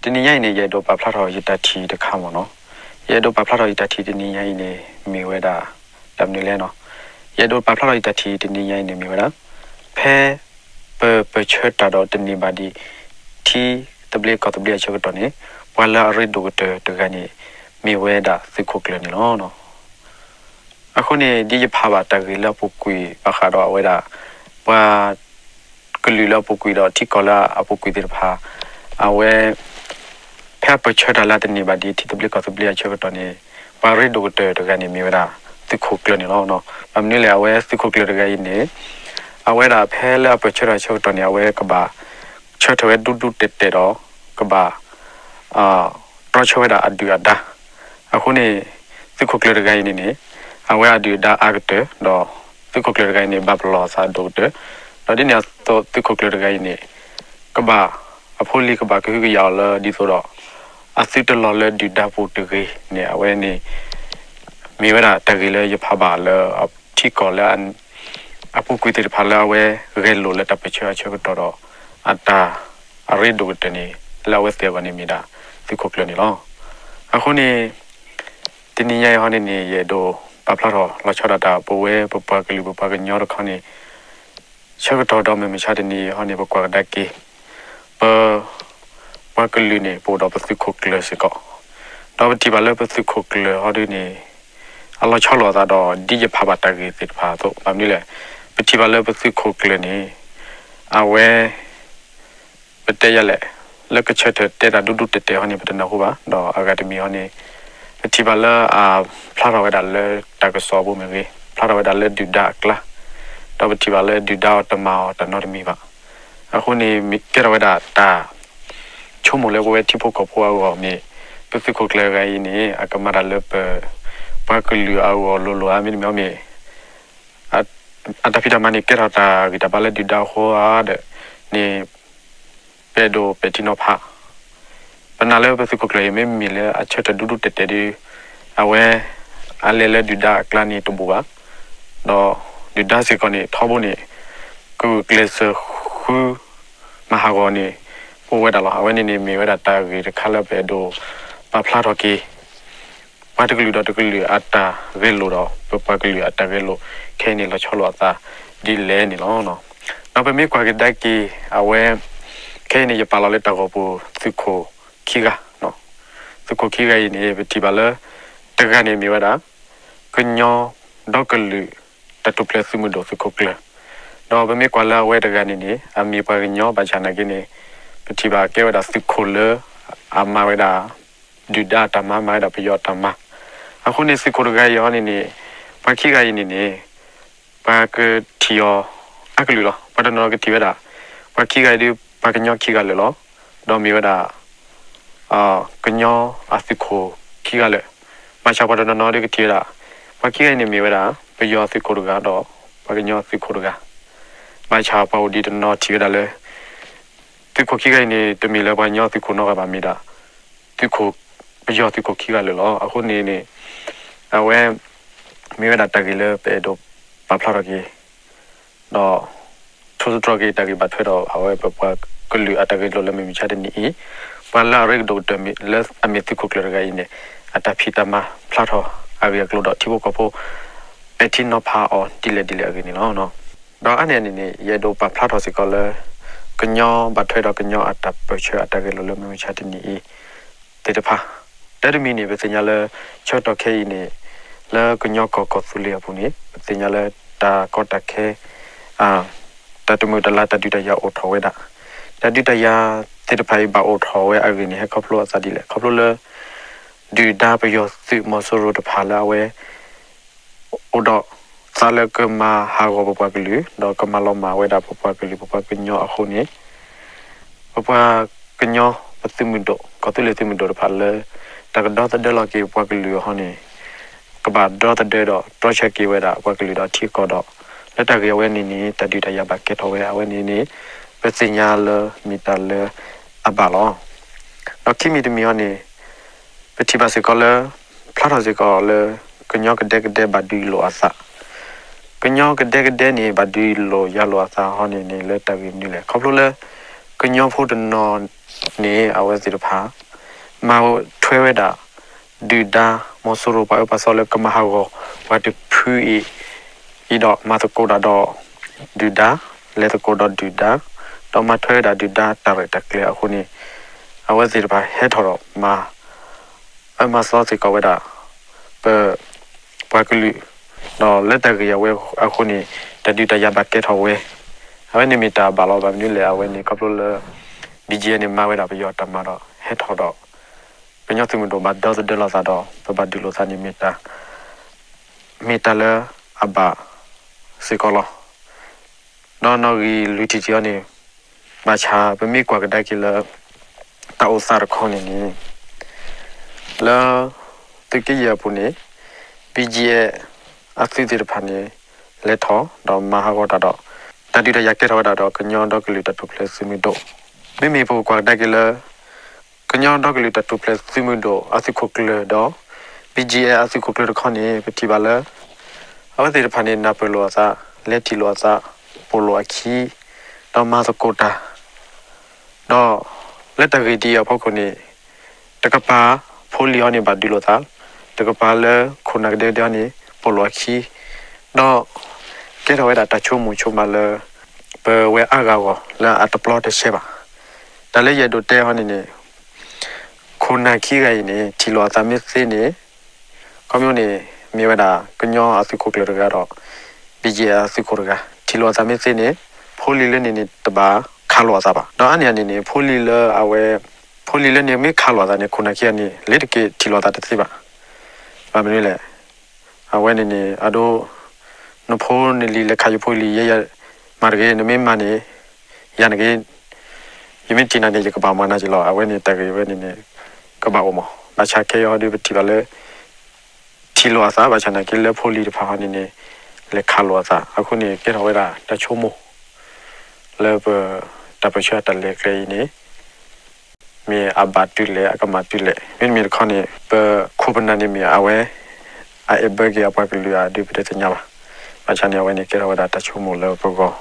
တနံၤညါအံၤန့ၣ် ယအဲၣ်ဒိးပာ်ဖျါထီၣ်ယတၢ်ထံၣ်တခါမ့ၢ်နီၤ. ယအဲၣ်ဒိးပာ်ဖျါထီၣ်ယတၢ်ထံၣ်တနံၤညါအံၤန့ၣ် မ့ၢ်ဝဲဒၣ် တၢ်မနုၤလဲၣ်နီၤ. ယအဲၣ်ဒိးပာ်ဖျါထီၣ်ယတၢ်ထံၣ်တနံၤညါအံၤန့ၣ် မ့ၢ်ဝဲဒၣ် ဖဲပပၢၢ်ဆၢတၢ်ဒီးတန့ၢ်ဘၣ်ဒံး ထံသဘျ့ကီၢ်သဘျ့အဆၢကတီၢ်န့ၣ် ပှၤလၢအရ့ဒိၣ်ကတၢၢ်တဂၤန့ၣ် မ့ၢ်ဝဲဒၣ်သုးခိၣ်ကျၢၢ်န့ၣ်လီၤ. အဃိန့ၣ် ဒ်ယဖးဘၣ်တၢ်ဂ့ၢ်လၢအပူၤကွံာ်ဘၣ်ဃးဒီးအဝဲဒၣ် ပှၤကလုာ်လၢအပူၤကွံာ်ဒီးထံကီၢ်လၢအပူၤကွံာ်သ့ၣ်တဖၣ် အဝဲ ဖဲအပၢၢ်ဆၢတၢ်လၢအတန့ၢ်ဘၣ်ဒံး ထံသဘျ့ကီၢ်သဘျ့အဆၢကတီၢ်န့ၣ် ပှၤရ့ဒိၣ်ကတၢၢ်တဂၤန့ၣ် မ့ၢ်ဝဲဒၣ်သုးခိၣ်ကျၢၢ်န့ၣ်လီၤ. ဘၣ်မနုၤလဲၣ် အဝဲသုးခိၣ်ကျၢၢ်တဂၤအံၤန့ၣ် အဝဲဒၣ်ဖဲလၢအပၢၢ်ဆၢတၢ်ဆၢကတီၢ်န့ၣ် အဝဲကဘၣ်ဆၢထၢၣ်ဝဲဒူဒူတဲာ်တဲာ်ဒီး ကဘၣ် တြီဆၢဝဲဒၣ်အဒုၣ်အဒါ. အဃိန့ၣ် သုးခိၣ်ကျၢၢ်တဂၤအံၤန့ၣ်န့ၣ် အဝဲအဒုၣ်အဒါအါကတၢၢ် ဒီးသုးခိၣ်ကျၢၢ်တဂၤအံၤန့ၣ် ဘၣ်ပလီၢ်အသးဒိၣ်ကတၢၢ်, ဒီးဒ်န့ၣ်အသိးသုးခိၣ်ကျၢၢ်တဂၤအံၤန့ၣ် ကဘၣ် အဖိလံၤကဘၣ်ကဟုကယာ်အီၤလၢဒ်သိးဒီး အသုတလီၢ်လၢဒုၣ်ဒါပူၤတဂ့ၤန့ၣ် အဝဲန့ၣ် မ့ၢ်ဝဲဒၣ်တၢ်ဂ့ၢ်လၢယဖးဘၣ်လၢ ထံကီၢ်လၢ အပူၤကွံာ်သ့ၣ်တဖၣ်လၢအဝဲဂဲၤလိာ်လၢတၢ်ပၢၢ်ဆၢအဆၢကတီၢ်ဒီး အတၢ်အရ့ဒိၣ်ကတၢၢ်န့ၣ် လၢအဝဲသ့ၣ်အဂီၢ်န့ၣ်မ့ၢ်ဒၣ်သုးခိၣ်ကျၢၢ်န့ၣ်လီၤ. အဃိန့ၣ် တနံၤညါအံၤဟီန့ၣ်န့ၣ် ယအဲၣ်ဒိးပာ်ဖျါထီၣ်လီၤဆီဒၣ်တၢ် ပဝဲပပှၤကလုာ်ပပှၤကညီတခီန့ၣ် ဆၢကတီၢ်ဒီးမုၢ်မဆါတနံၤအံၤဟီန့ၣ် ပကွၢ်ကဒါက့ၤ ပ ပှၤကလုာ်န့ၣ် ပအိၣ်ဒီးပသုးခိၣ်ကျၢၢ်စ့ၢ်ကီး, ဒီးပထံၣ်ဘၣ်လၢပသုးခိၣ်ကျၢၢ်ဟီဒုန့ၣ် အလီၤဆီလိာ်အသးဒီးဒ်ယဖးဘၣ်တၢ်ဂ့ၢ်သ့ၣ်တဖၣ်အသိး ဘၣ်မနုၤလဲၣ်, ပထံၣ်ဘၣ်လၢပသုးခိၣ်ကျၢၢ်န့ၣ် အဝဲ ပတဲယၤလဲၣ်, လၢကဆၢထၢၣ်တဲတၢ်ဒူဒူတဲာ်တဲာ်ဟီန့ၣ် ပတနၢ်ဟူဘၣ်, ဒီးအဂၤတမံၤဟီန့ၣ် ပထံၣ်ဘၣ်လၢအဖျါထီၣ်ဝဲဒၣ်လၢတၢ်ကစီၣ်အပူၤမ့ၢ်ဂ့ၤ, ဖျါထီၣ်ဝဲဒၣ်လၢဒုၣ်ဒါအကျါ, ဒီးပထံၣ်ဘၣ်လၢဒုၣ်ဒါအီၤတမၤအီၤတၢ်နီတမံၤဘၣ်. အဃိန့ၣ် ကဲထီၣ်ဝဲဒၣ်တၢ် ဆိကမိၣ်လၢပဝဲထံဖိကီၢ်ဖိအဂီၢ်မ့ၢ် ပသုးခိၣ်ကျၢၢ်တဂၤအံၤန့ၣ် အကမၤတၢ်လၢပ ပှၤကလုာ်အဂီၢ်လိၤလိၤဧါ, မ့တမ့ၢ်အီၤမ့ၢ် အတၢ်ဖံးတၢ်မၤန့ၣ် ကဲထီၣ်တၢ်ဂံၢ်တၢ်ဘါလၢဒုၣ်ဒါအဃိဧါဒီးန့ၣ် ပအဲၣ်ဒိးပဲာ်ထံနီၤဖး ပနာ်လၢပသုးခိၣ်ကျၢၢ်အံၤ မ့မ့ၢ်လၢအဆၢထၢၣ်ဒူဒူတဲာ်တဲာ်ဒီး အဝဲ အလဲၤလၢဒုၣ်ဒါအကျါန့ၣ်တဘူၣ်ဘၣ်, ဒီးဒုၣ်ဒါစ့ၢ်ကီးန့ၣ် ထီဘိန့ၣ် ကဂုာ်ကျဲးစၢးဃု မၤဟးဂီၤန့ၣ် အိၣ်ဝဲဒၣ်လီၤ. အဝဲန့ၣ်န့ၣ် မ့ၢ်ဝဲဒၣ်တၢ်ဂ့ၢ်တခါလၢပအဲၣ်ဒိးပာ်ဖျါထီၣ်က့ၤ ပှၤတကလုာ်ဒီးတကလုာ်အတၢ်ဂဲၤလိာ်ဒီး ပပှၤကလုာ်အတၢ်ဂဲၤလိာ် ခဲအံၤန့ၣ် လီၤဆီလိာ်အသးဒ်လဲၣ်န့ၣ်လီၤ. ဒီးပမ့ၢ်ကွၢ်ကဒါက့ၤအဝဲ ခဲအံၤန့ၣ် ယပာ်လီၤလၢတၢ်ဂီၤပူၤ သုးခိၣ်ခံဂၤ, သုးခိၣ်ခံဂၤအံၤန့ၣ် ပထံၣ်ဘၣ်လၢ တဂၤန့ၣ်မ့ၢ်ဝဲဒၣ် ကညီဒီကလုာ်တၢ်ထူၣ်ဖျဲးသုးမုၢ်ဒိၣ်သုးခိၣ်ကျၢၢ်, ဒီးပမ့ၢ်ကွၢ်လၢအဝဲတဂၤန့ၣ်န့ၣ် အမ့ၢ်ပှၤကညီဘၣ်ဆၣ်နာ်က့န့ၣ် ပထံၣ်ဘၣ်ကဲဝဲဒၣ်သုးခိၣ်လၢ အမၤဝဲဒၣ် ဒုၣ်ဒါအတၢ်မၤ မၤဝဲဒၣ်ပယီၤအတၢ်မၤ, အဃိန့ၣ်သုးခိၣ်တဂၤအံၤအီၤန့ၣ်န့ၣ် ပှၤခံဂၤအံၤန့ၣ်န့ၣ် ပှၤကထံၣ်အီၤအကလုာ်လီၤ. ပှၤတနီၤနီၤကထံၣ်ဝဲဒၣ် ပှၤခံဂၤအံၤဒီး ပှၤကညီခံဂၤလၢာ်လီၤ. ဒီးမ့ၢ်ဝဲဒၣ် ကညီအသုးခိၣ်ခံဂၤလၢာ်, ဘၣ်ဆၣ်ပှၤတနီၤနီၤဒီးကထံၣ်ဝဲဒၣ် ပှၤခံဂၤအံၤန့ၣ်မ့ၢ်ဝဲဒၣ် ပယီၤသုးခိၣ်တဂၤဒီး ပှၤကညီသုးခိၣ်တဂၤ, ဘၣ်ဆၣ်ပှၤအိၣ်ဒံးတနီၤထံၣ်ဝဲဒၣ်လၢ သုးခိၣ်ခံဂၤအံၤန့ၣ် တမ့ၢ်လၢပှၤကညီသုးခိၣ်နီတဂၤဘၣ်, မ့ၢ်ဒၣ် သုးခိၣ် ပယီၤသုးခိၣ်ခံဂၤလၢာ်လီၤ. အဃိန့ၣ်န့ၣ် အဝဲ မ့ၢ်ဝဲဒၣ်တၢ်ဂ့ၢ်လၢပအဲၣ်ဒိးပာ်ဖျါထီၣ်က့ၤ ဒီး ထိၣ်သတြီၤက့ၤတၢ်ဂ့ၢ်ဘၣ်ထွဲဒီး အဝဲပပှၤကလုာ်အတၢ်ဂဲၤလိာ်လၢမုၢ်မဆါတနံၤအံၤ, ပှၤလၢအရ့ကဒိၣ်ကတၢၢ်မ့ၢ်လၢအမ့ၢ်သုးခိၣ်ကျၢၢ်တဂၤအံၤန့ၣ် အတၢ်ဖံးတၢ်မၤဖျါထီၣ်အဂ့ၢ်အကျိၤဒီး ထံဖိကီၢ်ဖိ ပဲာ်ထံနီၤဖးအီၤဒ်လဲၣ်ဒ်လဲၣ်အဂ့ၢ်န့ၣ်လီၤ. ဒီးအါန့ၢ်အန့ၣ်န့ၣ် ယအဲၣ်ဒိးပာ်ဖျါထီၣ်စ့ၢ်ကီးလၢ ကညီဘၣ်ထွဲဒီးကညီအတၢ်ပၢၢ်ဆၢအတၢ်ဂဲၤလိာ်လၢမုၢ်မဆါတနံၤအံၤ သ့ၣ်တဖၣ်, တၢ်တမံၤန့ၣ် ပသ့ၣ်ညါလၢ ဆၢကတီၢ်ခဲအံၤန့ၣ် လၢကညီကီၢ်ကီၢ်သူလ့ၤအပူၤန့ၣ် ပသ့ၣ်ညါလၢတၢ်ကီတၢ်ခဲ တၢ်တမုာ်တလၤ တၢ်ဒုးတၢ်ယၤအိၣ်ထီၣ်ဝဲဒၣ်, တၢ်ဒုးတၢ်ယၤသ့ၣ်တဖၣ်အံၤဘၣ်အိၣ်ထီၣ်ဝဲအဂ့ၢ်န့ၣ် ဟဲခီဖျိအသးဒ်လဲၣ်, ခီဖျိလၢ ဒုၣ်ဒါပယီၤသုးမီၤစိရိၤတဖၣ်လၢအဝဲ အိၣ်ဒီးသးလၢကမၤဟးဂီၤပပှၤကလုာ် ဒီးကမၤလီၤမၢ်ဝဲဒၣ်ပပှၤကလုာ် ပပှၤကညီအဃိန့ၣ် ပပှၤကညီ ပသုးမုၢ်ဒိၣ် ကီၢ်သူလ့ၤသုးမုၢ်ဒိၣ်တဖၣ်လၢ တၢ်ကဒီသဒၢလီၤက့ၤပပှၤကလုာ်အဃိန့ၣ် ကဘၣ်ဒီသဒၢဒီးတြီဆၢက့ၤဝဲဒၣ်ပှၤကလုာ်ဒီးထံကီၢ်ဒီး လၢတၢ်ဂ့ၢ်အဝဲန့ၣ်န့ၣ် တၢ်ဒုးတၢ်ယၤဘၣ်ကဲထီၣ်ဝဲအဝဲန့ၣ်န့ၣ် ပသ့ၣ်ညါလၢမ့ၢ်တၢ်လၢအဘၣ်လီၤ. ဒီးခံမံၤတမံၤအံၤန့ၣ် ပထံၣ်ဘၣ်စ့ၢ်ကီးလၢ ဖျါထီၣ်စ့ၢ်ကီးလၢ ကညီကဒဲကဒဲဘၣ်ဒုးလိာ်အသး, ကညီကဒဲကဒဲန့ၣ် ဘၣ်ဒုးလိာ်ယၤလိာ်အသးဟီန့ၣ်န့ၣ် လၢတၢ်ဂ့ၢ်မနုၤလဲၣ်. ခီဖျိလၢ ကညီဖိတနီၤ အဝဲသ့ၣ်တဖၣ်န့ၣ် အဝဲသ့ၣ်တဖၣ် မၤထွဲဝဲဒၣ် ဒုၣ်ဒါ မီၤစိရိၤပှၤအၢပှၤသီလၢကမၤဟးဂီၤ ပှၤတဖုအံၤ အံၤဒီးမၤသကိးတၢ်ဒီး ဒုၣ်ဒါ လဲၤသကိးဒီးဒုၣ်ဒါ ဒီးမၤထွဲဝဲဒၣ်ဒုၣ်ဒါတၢ်ရဲၣ်တၢ်ကျဲၤအဃိန့ၣ် အဝဲသ့ၣ်တဖၣ်ဟဲထီၣ်ဒီးမၤ အၢမၤသီစ့ၢ်ကီးဝဲဒၣ် ပ ပှၤကလုာ် ဒီးလၢတၢ်ဂ့ၢ်အဝဲအဃိန့ၣ် တၢ်ဒုးတၢ်ယၤဘၣ်ကဲထီၣ်ဝဲ အဝဲန့ၣ်မ့ၢ်တၢ်ဘၣ်လီၤ. ဘၣ်မနုၤလဲၣ် အဝဲန့ၣ်ခီဖျိလၢ ဘံၣ်ကၠံၣ်အဲၣ်န့ၣ် မၤဝဲဒၣ်ပယီၤတၢ်မၤဒီး ဟဲထီၣ်ဒီး ကညီသုးမုၢ်ဒိၣ်ဘၣ်ဒီသဒၢလိာ်သးဒီး ပဘၣ်ဒုးလိာ်သးန့ၣ်မ့ၢ်တၢ် မ့ၢ်တၢ်လၢအဘၣ်စ့ၢ်ကီးလီၤ. ဒီးနီၣ်ဂံၢ်လွံၢ်ထံၣ်တထံၣ်အံၤန့ၣ် ဘၣ်ဆၣ်ပမ့ၢ်ကွၢ်ကဒါက့ၤလၢ တၢ်အိၣ်သးတခီန့ၣ်န့ၣ် လၢ သုးက့ယဲၢ်အပူၤန့ၣ် ဘံၣ်ကၠံၣ်အဲၣ် အသုးသ့ၣ်တဖၣ်န့ၣ် လဲၤထီၣ်ဒီးမၤဟးဂီၤတၢ်ဒီး တၢ်ဒုးတၢ်ယၤကဲထီၣ်ဝဲဒၣ်ဒီးကညီဒီကလုာ်တၢ်ထူၣ်ဖျဲးသုးမုၢ်ဒိၣ် မ့မ့ၢ်ပကွၢ်ကဒါက့ၤလၢ ကညီဒီကလုာ်တၢ်ထူၣ်ဖျဲးသုးမုၢ်ဒိၣ်အသုးခိၣ်ကျၢၢ်ဒီး ဘံၣ်ကၠံၣ်အဲၣ် အသုးခိၣ်ကျၢၢ်တခီန့ၣ် ပထံၣ်ဘၣ်လၢ အဝဲသ့ၣ်တဖၣ်န့ၣ် နၢ်ပၢၢ်လိာ်အသး လဲၤထံၣ်လိာ်အသး ပိာ်လိာ်အခံ ဒီးမၤသကိးတၢ် ဒီး လၢတၢ်ဂ့ၢ်ဒ်အံၤအဖီခိၣ်န့ၣ် တကပၤ ဖိလံၤအံၤန့ၣ်ဘၣ်ဒုးလိာ်သး တကပၤလၢခိၣ်နၢ်ကဒဲကဒဲအံၤန့ၣ် ပိာ်လိာ်အခံ ဒီး ကဲထီၣ်ဝဲဒၣ်တၢ်ဆိကမိၣ်ဆိကမးလၢ ပဝဲအါဂၤအဂီၢ်လၢအတပျီတရှဲဘၣ်. တၢ်လၢယအဲၣ်ဒိးတဲအံၤန့ၣ်န့ၣ် ခိၣ်နၢ်ခံဂၤအံၤန့ၣ် ထံၣ်လိာ်အသးမ့ၢ်သ့န့ၣ် ခီဖျိန့ၣ် မ့ၢ်ဝဲဒၣ်ကညီအသုးခိၣ်ကျၢၢ်တဂၤဒီး ဘံၣ်ကၠံၣ်အဲၣ် အသုးခိၣ်တဂၤ ထံၣ်လိာ်အသးမ့ၢ်သ့န့ၣ် ဖိလံၤလၢန့ၣ်န့ၣ် တဘၣ်ခးလိာ်အသးဘၣ်. ဒီးအါန့ၢ်အန့ၣ်န့ၣ် ဖိလံၤလၢအဝဲ ဖိလံၤလၢန့ၣ်မ့ၢ်ခးလိာ်အသးန့ၣ် ခိၣ်နၢ်ခံဂၤန့ၣ် လ့ၤတက့ၤထံၣ်လိာ်အသးတသ့ဘၣ်. ဘၣ်မနုၤလဲၣ် အဝဲန့ၣ်န့ၣ် အဒိ နဖိနလံၤလဲၤခးယဖိလံၤ ယဲယၤ မၤတဂ့ၤ နမ့ၢ်မၤန့ၣ် ယၤန့ၣ်ဂ့ၤ ယမ့ၢ်ထံၣ်နၤန့ၣ် ယကဘၣ်မၤနၤက့ၤလီၤ. အဝဲန့ၣ်တၢ်ဂ့ၢ်ဝဲန့ၣ်န့ၣ် ကဘၣ်အိၣ်မး. ဘၣ်ဆၣ်ခဲအံၤဟီဒုးပထံၣ်ဘၣ်လၢ ထံၣ်လိာ်အသး ဘၣ်ဆၣ်နာ်က့လၢဖိလံၤတဖၣ်ဟီန့ၣ်န့ၣ် လဲၤခးလိာ်အသး အဃိန့ၣ် ကဲထီၣ်ဝဲဒၣ်တၢ်ဆိကမိၣ် လၢပ တၢ်ပၢၢ်ဆၢအတၢ်လဲၤကျဲအံၤန့ၣ် မ့ၢ်အဘၣ်တုၤလဲၣ် အကမၣ်တုၤလဲၣ်. မ့တမ့ၢ်တခီန့ၣ် ပခိၣ်ပနၢ်န့ၣ်မ့ၢ်အဝဲ အအဲၣ်ဘၢက့ၤအပှၤကလုာ်အဒုးပတသ့ၣ်ညါဘၣ်. ဘၣ်ဆၣ်န့ၣ် အဝဲန့ၣ်ကဲထီၣ်ဝဲဒၣ်တၢ်ဆိကမိၣ်လၢပဂီၢ်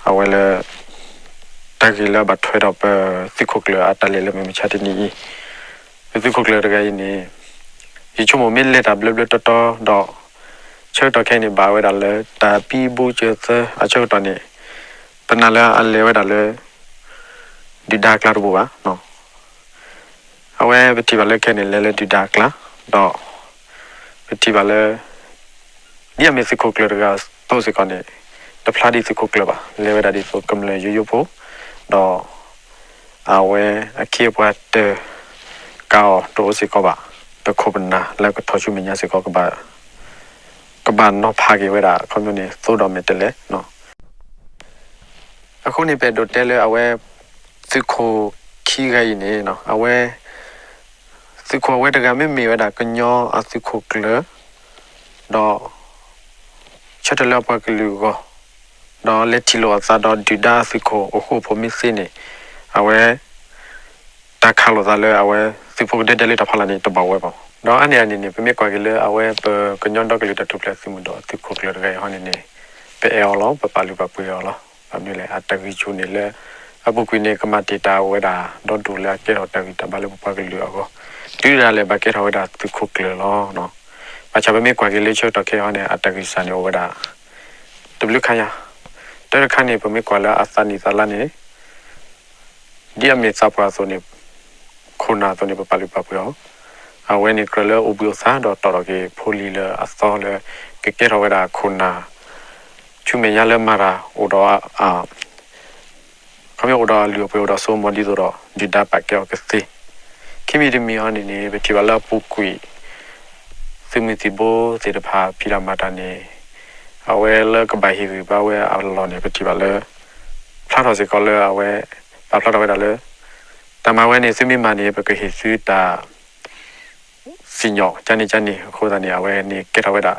အဝဲလၢ တၢ်ဂ့ၢ်လၢအဘၣ်ထွဲဒီးပသုးခိၣ်ကျၢၢ်အတၢ်လဲၤလၢမုၢ်မဆါတနံၤအံၤ ပသုးခိၣ်ကျၢၢ်တဂၤအံၤန့ၣ် ယဆိကမိၣ်မ့ၢ်လဲၤတၢ်ဘျၢဘျၢတီတီဒီး ဆၢကတီၢ်ခဲအံၤန့ၣ် ဘၣ်ဝဲဒၣ်လၢတၢ်ဘံဘူဆၢသၢအဆၢကတီၢ်န့ၣ် ပနာ်လၢအလဲၤဝဲဒၣ်လၢ ဒုၣ်ဒါအကျါတဘိဘၣ်. အဝဲပထံၣ်ဘၣ်လၢခဲအံၤန့ၣ် လဲၤလၢဒုၣ်ဒါအကျါ ဒီး ပထံၣ်ဘၣ်လၢ ဒ်အမ့ၢ်သုးခိၣ်ကျၢၢ်တဂၤအသိးစ့ၢ်ကီးန့ၣ် တဖျါဒ်သုးခိၣ်ကျၢၢ်ဘၣ်. လဲၤဝဲဒၣ်ဒ်သိးကမျၢၢ်ယိယိဖိ ဒီး အဝဲအခ့အပှၤတၢၢ်ကးအီၤတအိၣ်စ့ၢ်ကီးဘၣ်. ပခိၣ်ပနၢ်လၢကထီၣ်ဆူမဲာ်ညါစ့ၢ်ကီး ကဘၣ်နီၤဖးက့ၤဝဲဒၣ် ခီဖျိန့ၣ် သိဒီးမဲာ်တဲးလဲး အဃိန့ၣ် ပအဲၣ်ဒိးတဲလၢအဝဲ သုးခိၣ်ခံဂၤအံၤန့ၣ် အဝဲ သုးခိၣ်အဝဲတဂၤမ့မ့ၢ်ဝဲဒၣ်ကညီအသုးခိၣ်ကျၢၢ် ဒီး ဆၢထၢၣ်လၢအပှၤကလုာ်အဂီၢ် ဒီးလဲၤထံၣ်လိာ်အသးဒီးဒုၣ်ဒါအသုးခိၣ်အဃိအဖိးမ့ၢ်သ့န့ၣ် အဝဲ တၢ်ခးလိာ်သးလၢအဝဲ သုးဖိကဒဲဒဲလၢတၢ်ဖီလာ်န့ၣ် တဘၣ်ဝဲဘၣ်. ဒီးအါန့ၢ်အန့ၣ်န့ၣ် ပမ့ၢ်ကွၢ်က့ၤလၢအဝဲပကညီဒီကလုာ်တၢ်ထူၣ်ဖျဲးသုးမုၢ်ဒိၣ်အသုးခိၣ်ကျၢၢ်တဂၤအံၤဟီန့ၣ်န့ၣ် ပအဲၣ်အီၤလီၤ ပပာ်လုၢ်ပာ်ပှ့ၤအီၤလီၤ. ဘၣ်မနုၤလဲၣ် အတၢ်ဂံၢ်ဆူၣ်န့ၣ်လၢ အပူၤကွံာ်န့ၣ် ကမၤတ့ၢ်တၢ်ဝဲဒၣ်ဒီဒူၣ်လၢအကဲထီၣ်တၢ်ဂံၢ်တၢ်ဘါလၢပပှၤကလုာ်အဂီၢ် တုၤဒၣ်လဲာ်ဘၣ်ကဲထီၣ်ဝဲဒၣ်သုးခိၣ်ကျၢၢ်လီၤ. ဘၣ်ဆၣ်ပမ့ၢ်ကွၢ်က့ၤလၢဆၢကတီၢ်ခဲအံၤဟီန့ၣ် အတၢ်ဂံၢ်စၢ်န့ၣ်အိၣ်ဝဲဒၣ် တဘျုးခါညါ တၢ်တခါန့ၣ် ပမ့ၢ်ကွၢ်လၢအသးနံၣ်သးလါန့ၣ် ဒ်အမ့ၢ်သးပှၢ်အသိးန့ၣ် ခိၣ်နၢ်အသိးန့ၣ် ပပာ်လုၢ်ပာ်ပှ့ၤအီၤ အဝဲန့ၣ်ကြၢးလၢအိၣ်ဘှံးအိၣ်သါဒီးတီၢ်ထီၣ်က့ၤဖိလံၤလၢအသီလၢ ကကဲထီၣ်ဝဲဒၣ်ခိၣ်နၢ် ဆူမဲာ်ညါလၢမၤတၢ်အိၣ်ဒီး ခီဖျိအိၣ်ဒီးအလုၢ်အပှ့ၤအိၣ်ဒီးစိကမီၤဒ်သိးဒီး ဒုၣ်ဒါပာ်ကဲအီၤကသ့ ခံမံၤတမံၤအံၤန့ၣ်န့ၣ် ပထံၣ်ဘၣ်လၢအပူၤကွံာ် သုးမုၢ်သံၣ်ဘိသ့ၣ်တဖၣ်ဖံးတၢ်မၤတၢ်န့ၣ် အဝဲလၢကဘၣ်ဟ့ၣ်ဂံၢ်ဘါဝဲအလီၢ်န့ၣ် ပထံၣ်ဘၣ်လၢ ဖျါထီၣ်စ့ၢ်ကီးလၢအဝဲ ပာ်ဖျါထီၣ်ဝဲဒၣ်လၢ တၢ်မၤဝဲန့ၣ် သုမ့ၢ်မၤန့ၣ် ပကဟ့ၣ်သုတၢ် စံၣ်ညီၣ် ကန့ၣ်ကန့ၣ် အဃိသတးန့ၣ် အဝဲန့ၣ်ကဲထီၣ်ဝဲဒၣ်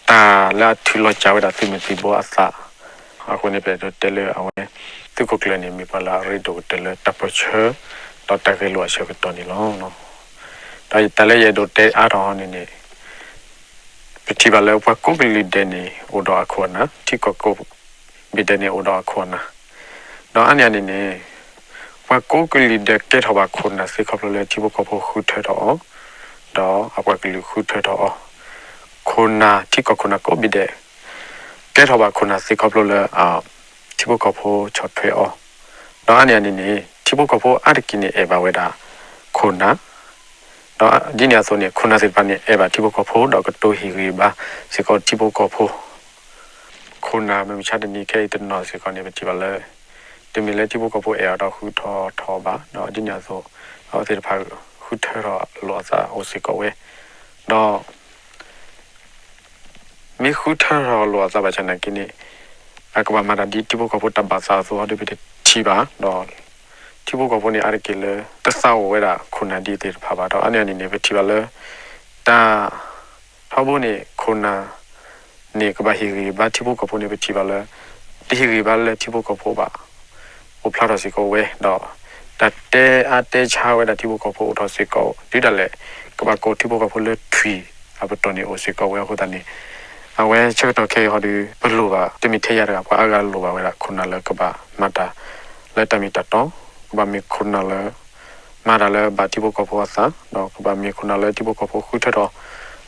တၢ်လၢအထုးလီၤစှၤဝဲဒၣ်သုးမုၢ်သံၣ်ဘိအသး အဃိန့ၣ် ပအဲၣ်ဒိးတဲလၢအဝဲ သုးခိၣ်ကျၢၢ်န့ၣ် မ့ၢ်ပှၤလၢအရ့ဒိၣ်ကတၢၢ်လၢတၢ်ပၢၢ်ဆၢ ဒီးတၢ်ဂဲၤလိာ်အဆၢကတီၢ်န့ၣ်လီၤ. ဒီးတၢ်လၢယအဲၣ်ဒိးတဲအါထီၣ်န့ၣ်န့ၣ် ပထံၣ်ဘၣ်လၢပှၤကိးကလုာ်ဒဲးန့ၣ် အိၣ်ဒီးအခိၣ်အနၢ် ထံကီၢ်ကိးဘ့ၣ်ဒဲးန့ၣ် အိၣ်ဒီးအခိၣ်အနၢ် ဒီးအါန့ၢ်အန့ၣ်န့ၣ် ပှၤကိးကလုာ်ဒဲးကဲထီၣ်ဘၣ်ခိၣ်နၢ်သ့ခီဖျိလၢထံဖိကီၢ်ဖိဃုထၢထီၣ်အီၤ, ဒီးအပှၤကလုာ်ဃုထၢထီၣ်အီၤ, ခိၣ်နၢ်ထံကီၢ်ခိၣ်နၢ်ကိးဘ့ၣ်ဒဲး ကဲထီၣ်ဘၣ်ခိၣ်နၢ်သ့ခီဖျိလၢ ထံဖိကီၢ်ဖိဆီၣ်ထွဲအီၤ, ဒီးအါန့ၢ်အန့ၣ်န့ၣ် ထံဖိကီၢ်ဖိအါတက့ၢ်န့ၣ်အဲၣ်ဘၣ်ဝဲဒၣ်ခိၣ်နၢ်, ဒီးဒ်န့ၣ်အသိးန့ၣ် ခိၣ်နၢ်သ့ၣ်တဖၣ်န့ၣ် အဲၣ်ဘၣ်ထံဖိကီၢ်ဖိ ဒီးကတိၤဟ့ၣ်ဂံၢ်ဘါစ့ၢ်ကီးထံဖိကီၢ်ဖိ ခိၣ်နၢ်မုၢ်မဆါတနံၤခဲအံၤတနီၤစ့ၢ်ကီးန့ၣ် ပထံၣ်ဘၣ်လၢ တမ့ၢ်လၢထံဖိကီၢ်ဖိအဲၣ်အီၤဒီးဃုထၢထီၣ်အီၤဘၣ်, ဒီးဒ်န့ၣ်အသိး အဝဲသ့ၣ်တဖၣ်ဃုထၢထီၣ်လိာ်အသးအိၣ်စ့ၢ်ကီးဝဲ, ဒီး မ့ၢ်ဃုထၢထီၣ်လိာ်အသးဘၣ်ဆၣ်နာ်က့န့ၣ် အကဘၣ်မၤတၢ်ဒ်ထံဖိကီၢ်ဖိတၢ်ဘၣ်သးအသိးဒီးပတထံၣ်ဘၣ်, ဒီး ထံဖိကီၢ်ဖိန့ၣ်အါတက့ၢ်လၢ တသးအိၣ်ဝဲဒၣ်ခိၣ်နၢ်ဒ်အံၤသ့ၣ်တဖၣ်ဘၣ်, ဒီးအါန့ၢ်အန့ၣ်န့ၣ် ပထံၣ်ဘၣ်လၢ တၢ် ထီဘိန့ၣ် ခိၣ်နၢ်န့ၣ် ကဘၣ်ဟ့ၣ်ဂံၢ်ဘါထံဖိကီၢ်ဖိန့ၣ် ပထံၣ်ဘၣ်လၢ တဟ့ၣ်ဂံၢ်ဘါလၢထံဖိကီၢ်ဖိဘၣ်, အိၣ်ဖျါထီၣ်စ့ၢ်ကီးဝဲ, ဒီး တၢ်တဲအါတဲဆါဝဲဒၣ်ထံဖိကီၢ်ဖိအိၣ်ထီၣ်စ့ၢ်ကီး, တုၤဒၣ်လဲာ် ကဘၣ်ကိးထံဖိကီၢ်ဖိလၢထွံၣ်အပတီၢ်န့ၣ်အိၣ်စ့ၢ်ကီးဝဲအဃိသတးန့ၣ်, အဝဲဆၢကတီၢ်ခဲအံၤဟီဒီး ပလိၣ်ဘၣ် တမ့ၢ်ထဲယၤတဂၤ ပှၤအါဂၤလိၣ်ဘၣ်ဝဲဒၣ်ခိၣ်နၢ်လၢကဘၣ်မၤတၢ်လၢတၢ်မ့ၢ်တၢ်တီ, ကဘၣ်မ့ၢ်ခိၣ်နၢ်လၢ မၤတၢ်လၢဘၣ်ထံဖိကီၢ်ဖိအသး, ဒီးကဘၣ်မ့ၢ်ခိၣ်နၢ်လၢထံဖိကီၢ်ဖိဃုထၢထီၣ်,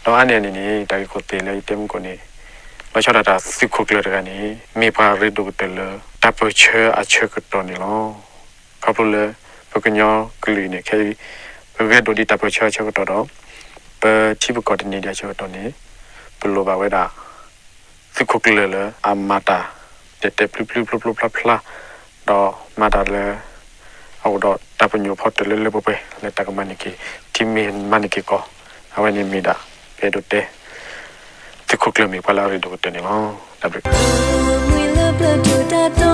ဒီးအါန့ၢ်အန့ၣ်န့ၣ် တၢ်ဂ့ၢ်ခိၣ်သ့ၣ်လၢယတဲမုၢ်ကိၣ်န့ၣ် လီၤဆီဒၣ်တၢ် သုးခိၣ်ကျၢၢ်တဂၤန့ၣ် မ့ၢ်ပှၤရ့ဒိၣ်ကတၢၢ်လၢ တၢ်ပၢၢ်ဆၢအဆၢကတီၢ်န့ၣ်လီၤ. ခီဖျိလၢ ပကညီကလုာ်န့ၣ် ခဲအံၤ ပဂဲၤဒိၣ်ဒံးတၢ်ပၢၢ်ဆၢအဆၢကတီၢ်ဒီး ပထံပကီၢ်တန့ၢ်ဒံးအဆၢကတီၢ်န့ၣ် ပလိၣ်ဘၣ်ဝဲဒၣ် သုးခိၣ်ကျၢၢ်လၢအမၤတၢ် တဲာ်တဲာ်ဖျုဖျုဖျိဖျိဖျါဖျါ, ဒီးမၤတၢ်လၢ အအိၣ်ဒီးတၢ်ပညိၣ်ဖီတၢၢ်လၢလၢပှဲၤပှဲၤ လၢတၢ်ကမၤန့ၢ်က့ၤ ထံမ့ၢ်မၤန့ၢ်က့ၤကီၢ်, အဝဲန့ၣ်မ့ၢ်ဒၣ် ပအဲၣ်ဒိးတဲ သုးခိၣ်ကျၢၢ်မ့ၢ်ပှၤလၢအရ့ဒိၣ်ကတၢၢ်န့ၣ်လီၤ. တၢ်ဘျုး